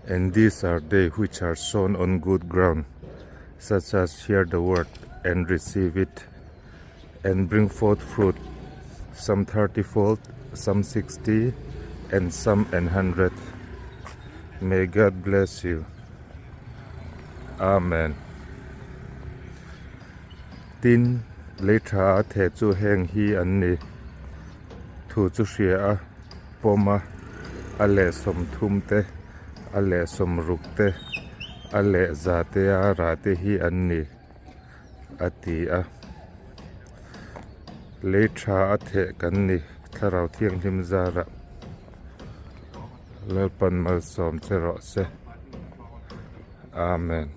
And these are they which are sown on good ground, such as hear the word and receive it, and bring forth fruit, some thirtyfold, some 60, and some an 100. May God bless you. Amen. Tin, lei tha a theh chu heng hi an ni. Thu chu hria a, pawm a, a leh 30 te, a leh 60 te, a leh 100 te a rah te hi an ni, a ti a. Lei tha a theh kan ni, Thlarau Thianghlim zarah Lalpan malsawm che rawh se. Amen.